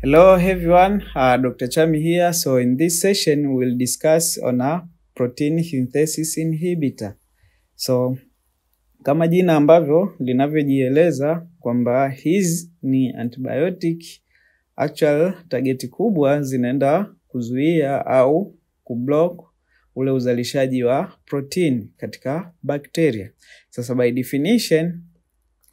Hello everyone, Dr. Chami here. So in this session, we'll discuss on a protein synthesis inhibitor. So kama jina ambavyo linavyojieleza kwamba hizi ni antibiotic, actual target kubwa zinaenda kuzuia au kublock ule uzalishaji wa protein katika bacteria. Sasa by definition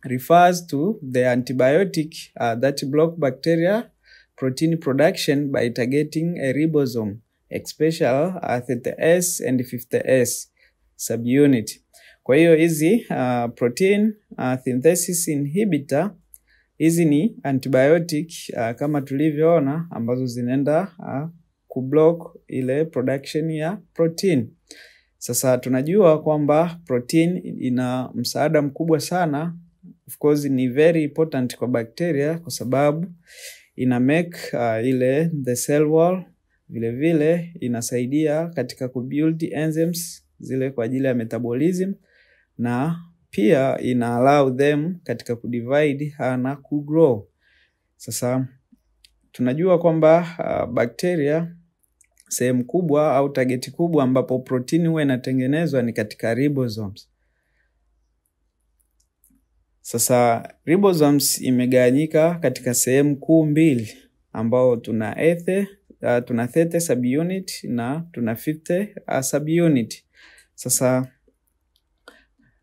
refers to the antibiotic that block bacteria protein production by targeting a ribosome, especially 30S and 50S subunit. Kwa hiyo hizi protein synthesis inhibitor hizi ni antibiotic kama tulivyoona ambazo zinaenda kublock ile production ya protein. Sasa tunajua kwamba protein ina msaada mkubwa sana, of course ni very important kwa bacteria kwa sababu ina make ile the cell wall, vile vile inasaidia katika kubuild enzymes zile kwa ajili ya metabolism, na pia ina allow them katika kudivide na kugrow. Sasa tunajua kwamba bacteria sehemu kubwa au target kubwa ambapo protini huwa inatengenezwa ni katika ribosomes. Sasa ribosomes imegawanyika katika sehemu kuu mbili, ambao tuna tuna 30 subunit na tuna 50 subunit. Sasa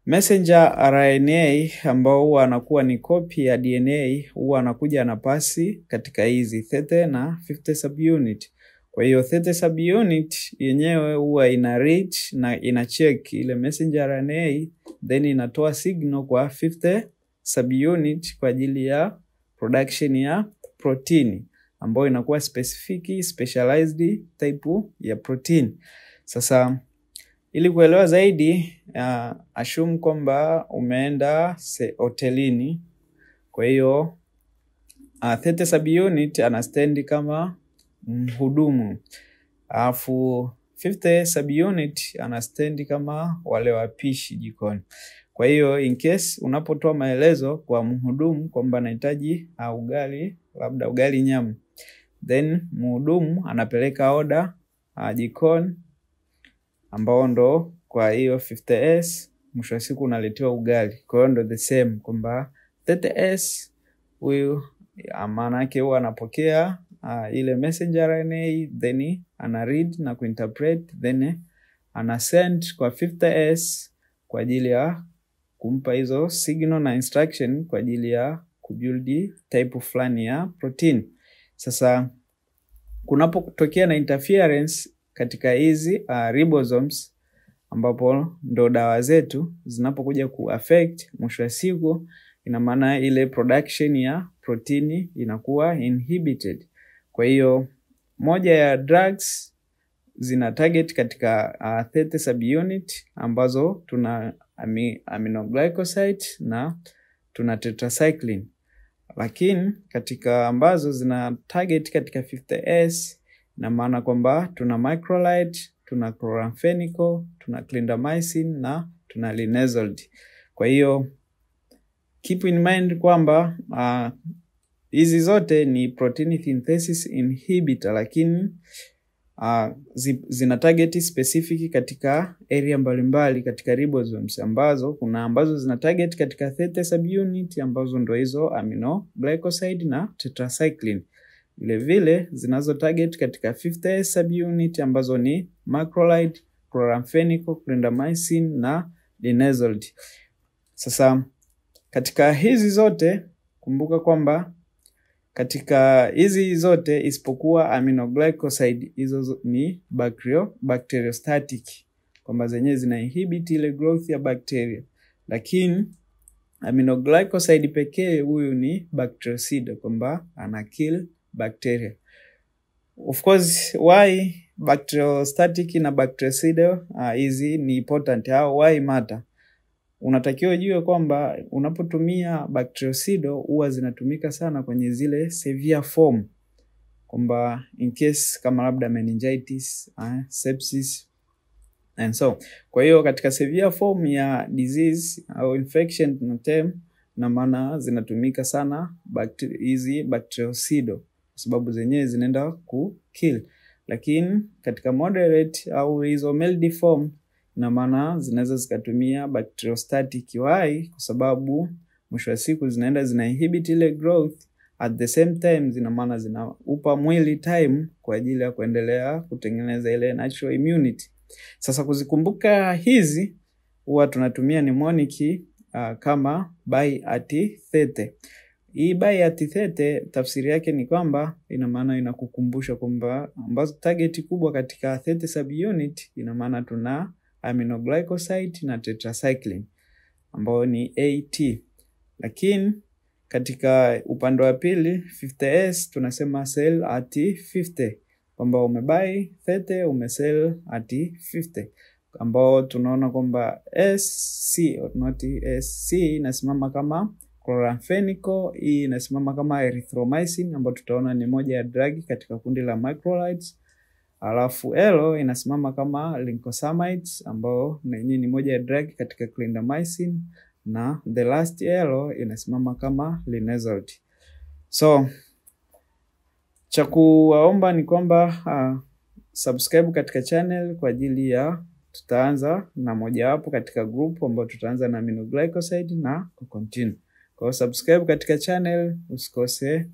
messenger RNA ambao huwa anakuwa ni copy ya DNA huwa anakuja na pasi katika hizi 30 na 50 subunit. Kwa hiyo 30 subunit yenyewe huwa ina read na ina check ile messenger RNA, then inatoa signal kwa 50 subunit kwa ajili ya production ya protini ambayo inakuwa specific specialized type ya protein. Sasa ili kuelewa zaidi, assume kwamba umeenda hotelini. Kwa hiyo 30 subunit ana stand kama mhudumu, alafu 50 subunit ana stand kama wale wapishi jikoni. Kwa hiyo in case unapotoa maelezo kwa mhudumu kwamba anahitaji ugali, labda ugali nyama, then mhudumu anapeleka oda jikoni, ambao ndo kwa hiyo 50S, mwisho wa siku unaletewa ugali. Kwa hiyo ndo the same kwamba 30S huyu maana yake huwa anapokea ile messenger RNA, then ana read na kuinterpret, then ana send kwa 50S kwa ajili ya kumpa hizo signal na instruction kwa ajili ya kubuild type fulani ya protein. Sasa kunapotokea na interference katika hizi ribosomes, ambapo ndo dawa zetu zinapokuja kuaffect, mwisho wa siku ina maana ile production ya protini inakuwa inhibited. Kwa hiyo moja ya drugs zina target katika 30 subunit ambazo tuna aminoglycoside na tuna tetracycline, lakini katika ambazo zina target katika 50S ina maana kwamba tuna macrolide, tuna chloramphenicol, tuna clindamycin na tuna linezolid. Kwa hiyo keep in mind kwamba hizi zote ni protein synthesis inhibitor, lakini zina target specific katika area mbalimbali katika ribosomes, ambazo kuna ambazo zina target katika 30 subunit ambazo ndo hizo aminoglycoside na tetracycline. Vile vile zinazo target katika 50 subunit ambazo ni macrolide, chloramphenicol, clindamycin na linezolid. Sasa katika hizi zote kumbuka kwamba katika hizi zote isipokuwa aminoglycoside hizo ni bacteriostatic, kwamba zenyewe zina inhibit ile growth ya bacteria, lakini aminoglycoside pekee huyu ni bactericidal, kwamba ana kill bacteria. Of course why bacteriostatic na bactericidal hizi ni important au why matter? Unatakiwa ujue kwamba unapotumia bactericidal huwa zinatumika sana kwenye zile severe form, kwamba in case kama labda meningitis, sepsis and so. Kwa hiyo katika severe form ya disease au infection tuna term, na maana zinatumika sana hizi bactericidal. kwa sababu zenyewe zinaenda ku kill. Lakini katika moderate au hizo mild form, ina maana zinaweza zikatumia bacteriostatic. Why? Kwa sababu mwisho wa siku zinaenda zina inhibit ile growth, at the same time zina maana zinaupa mwili time kwa ajili ya kuendelea kutengeneza ile natural immunity. Sasa kuzikumbuka hizi huwa tunatumia mnemonic kama buy at 30. Hii buy at 30 tafsiri yake ni kwamba ina maana inakukumbusha kwamba ambazo target kubwa katika 30 subunit, ina maana tuna aminoglycoside na tetracycline ambayo ni AT. Lakini katika upande wa pili 50S tunasema sell at 50, kwamba umebuy 30 umesell at 50, ambao tunaona kwamba SC not SC inasimama kama chloramphenicol, hii inasimama kama erythromycin ambayo tutaona ni moja ya drug katika kundi la macrolides. Alafu L inasimama kama lincosamides ambao na yenyewe ni moja ya drug katika clindamycin, na the last L inasimama kama linezolid. So cha kuwaomba ni kwamba subscribe katika channel kwa ajili ya tutaanza na mojawapo katika group ambayo tutaanza na aminoglycoside na kucontinue. Kwa hiyo subscribe katika channel usikose.